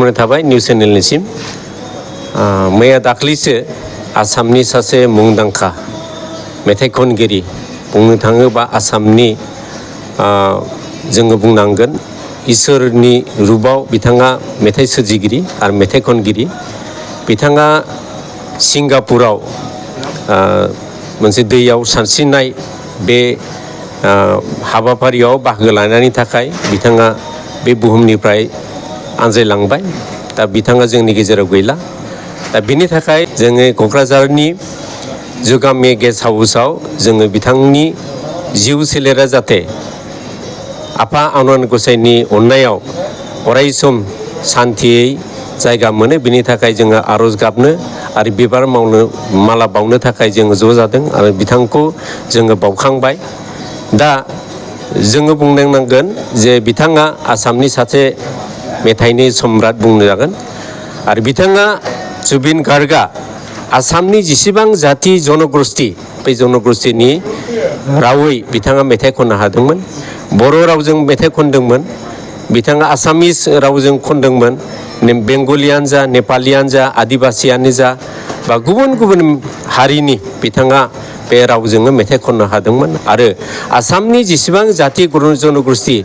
खुलुमनाय थाबाय निउस चेनेलनिसिम मैया दाख्लैसो आसामनि सासे मुंदांखा मेथाइ खनगिरि बुंनो थाङोबा आसामनि जोङो बुंनांगोन इसोरनि रूपाव बिथाङा मेथाइ सोरजिगिरि आरो मेथाइ खनगिरि बिथाङा सिंगापुराव मोनसे दैयाव सानस्रिनाय बे हाबाफारियाव बाहागो लानायनि थाखाय बिथाङा बे बुहुमनिफ्राय आनज्रायलांबाय दा बिथाङा जोंनि गेजेराव गैला दा बिनि थाखाय जोङो क'क्राझारनि जुगामि गेस्ट हाउसाव जोङो बिथांनि जिउ सोलेरा जाहाथे आफा आनान गसाइनि अननायाव अरायसम सान्थियै जायगा मोनो बिनि थाखाय जोङो आरज गाबनो आरो बिबार माला बावनो थाखाय जोङो ज' जादों आरो बिथांखौ जोङो बावखांबाय दा जोङो बुंनांगोन जे बिथाङा आसामनि सासे मेथाइनि सम्राट बुंनो जागोन आरो बिथाङा जुबिन गार्गआ आसामनि जेसेबां जाति जनगोष्ठी बे जनगोष्ठीनि रावै बिथाङा मेथाइ खननो हादोंमोन बर' रावजों मेथाइ खनदोंमोन बिथाङा आसामिस रावजों खनदोंमोन बेंगलियानो जा नेपालियानो जा आदिबासियानो जा बा गुबुन गुबुन हारिनि बिथाङा बे रावजोंनो मेथाइ खननो हादोंमोन आरो आसामनि जेसेबां जाति जनगोष्ठी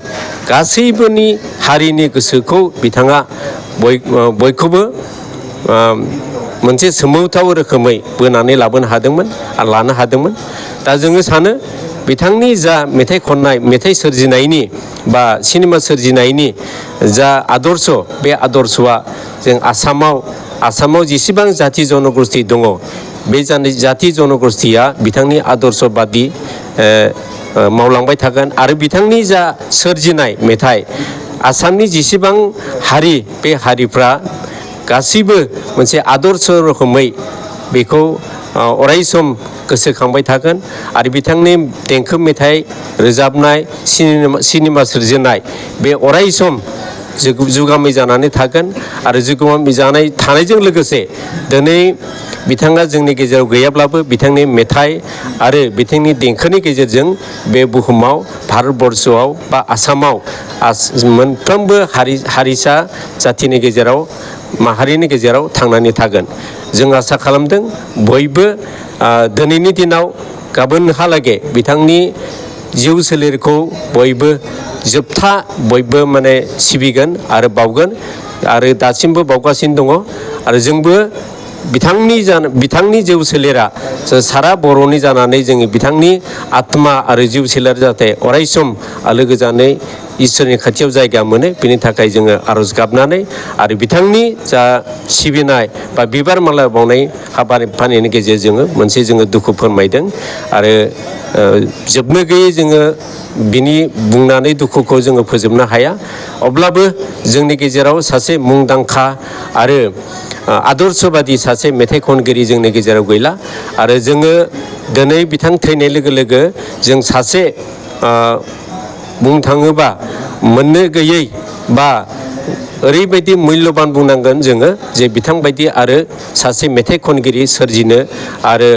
गासैबोनि हारिनि गोसोखौ बिथाङा बयखौबो मोनसे सोमोनांथाव रोखोमै बोनानै लाबोनो हादोंमोन आरो लानो हादोंमोन दा जोङो सानो बिथांनि जा मेथाइ खननाय मेथाइ सोरजिनायनि बा सिनेमा सोरजिनायनि जा आदर्श बे आदर्शआ जों आसामाव जेसेबां जाति जनगोष्ठी दङ बे जाति जनगोष्ठीया बिथांनि आदर्श बादि मावलांबाय थागोन आरो बिथांनि जा सोरजिनाय मेथाइ आसामनि जेसेबां हारि बे हारिफ्रा गासैबो मोनसे आदर्श रोखोमै बेखौ अरायसम गोसोखांबाय थागोन आरो बिथांनि देंखो मेथाइ रोजाबनाय सिनेमा सोरजिनाय बे अरायसम जुगामि जानानै थागोन आरो जुगामि जानाय थानायजों लोगोसे दिनै बिथाङा जोंनि गेजेराव गैयाब्लाबो बिथांनि मेथाइ आरो बिथांनि देंखोनि गेजेरजों बे बुहुमाव भारतबर्षआव बा आसामाव मोनफ्रोमबो हारिसा जातिनि गेजेराव माहारिनि गेजेराव थांनानै थागोन जों आसा खालामदों बयबो दिनैनि दिनाव गाबोनहालागै बिथांनि जिउ सोलेरखौ बयबो जोबथा बयबो माने सिबिगोन आरो बावगोन आरो दासिमबो बावगासिनो दङ आरो जोंबो बिथांनि जिउ सोलेरा सारा बर'नि जानानै जोङो बिथांनि आत्मा आरो जिउ सोलेर जाहाथे अरायसम आलो गोजानै इसोरनि खाथियाव जायगा मोनो बिनि थाखाय जोङो आरज गाबनानै आरो बिथांनि जा सिबिनाय बा बिबार माला बावनाय हाबाफारिनि गेजेरजों मोनसे जोङो दुखु फोरमायदों आरो जोबनो गैयै जोङो बिनि बुंनानै दुखुखौ जोङो फोजोबनो हाया अब्लाबो जोंनि गेजेराव सासे मुंदांखा आरो आदर्शबादि सासे मेथाइ खनगिरि जोंनि गेजेराव गैला आरो जोङो दिनै बिथां थैनाय लोगो लोगो जों सासे बुंनो थाङोबा मोननो गैयै बा ओरैबायदि मुल्यबान बुंनांगोन जोङो जे बिथांबायदि आरो सासे मेथाइ खनगिरि सोरजिनो आरो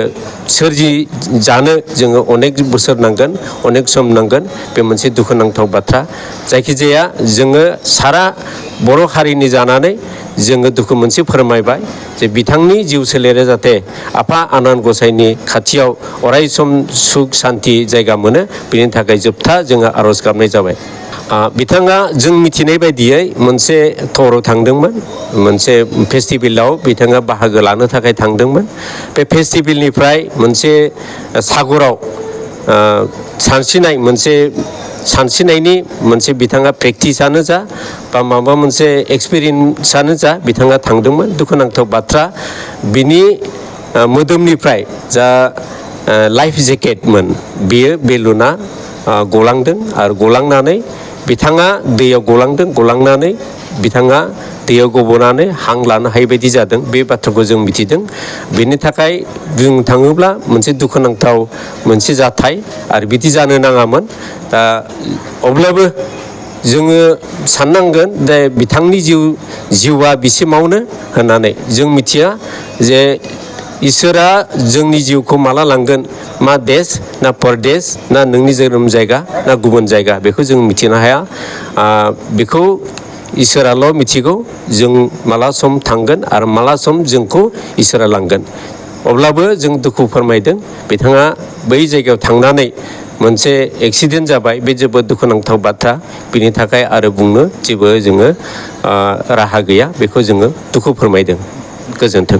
सोरजिजानो जोङो अनेक बोसोर नांगोन अनेक सम नांगोन बे मोनसे दुखुनांथाव बाथ्रा जायखिजाया जोङो सारा बर' हारिनि जानानै जोङो दुखु मोनसे फोरमायबाय जे बिथांनि जिउ सोलेरा जाहाथे आफा आनान गसाइनि खाथियाव अरायसम सुख सान्थि जायगा मोनो बिनि थाखाय जोबथा जोङो आरज गाबनाय जाबाय बिथाङा जों मिथिनाय बायदियै मोनसे थरआव थांदोंमोन मोनसे फेस्टिभेलाव बिथाङा बाहागो लानो थाखाय थांदोंमोन बे फेस्टिभेलनिफ्राय मोनसे सागराव सानस्रिनायनि मोनसे बिथाङा प्रेक्टिसानो जा बा माबा मोनसे एक्सपिरियेन्सआनो जा बिथाङा थांदोंमोन दुखुनांथाव बाथ्रा बिनि मोदोमनिफ्राय जा लाइफ जेकेटमोन बेयो बेलुना गलांदों आरो गलांनानै बिथाङा दैयाव गलांनानै बिथाङा दैयाव गब'नानै हां लानो हायै बायदि जादों बे बाथ्राखौ जों मिथिदों बेनि थाखाय बुंनो थाङोब्ला मोनसे दुखुनांथाव मोनसे जाथाय आरो बिदि जानो नाङामोन दा अब्लाबो जोङो साननांगोन जे बिथांनि जिउआ बिसिमावनो होननानै जों मिथिया जे इसोरा जोंनि जिउखौ माला लांगोन मा देश ना परदेश ना नोंनि जोनोम जायगा ना गुबुन जायगा बेखौ जों मिथिनो हाया बेखौ इसोराल' मिथिगौ जों माला सम थांगोन आरो माला सम जोंखौ इसोरा लांगोन। अब्लाबो जों दुखु फोरमायदों बिथाङा बै जायगायाव थांनानै मोनसे एक्सिडेन्ट जाबाय, बे जोबोद दुखुनांथाव बाथ्रा। बिनि थाखाय आरो बुंनो जेबो जोङो राहा गैया, बेखौ जोङो दुखु फोरमायदों। गोजोन्थों।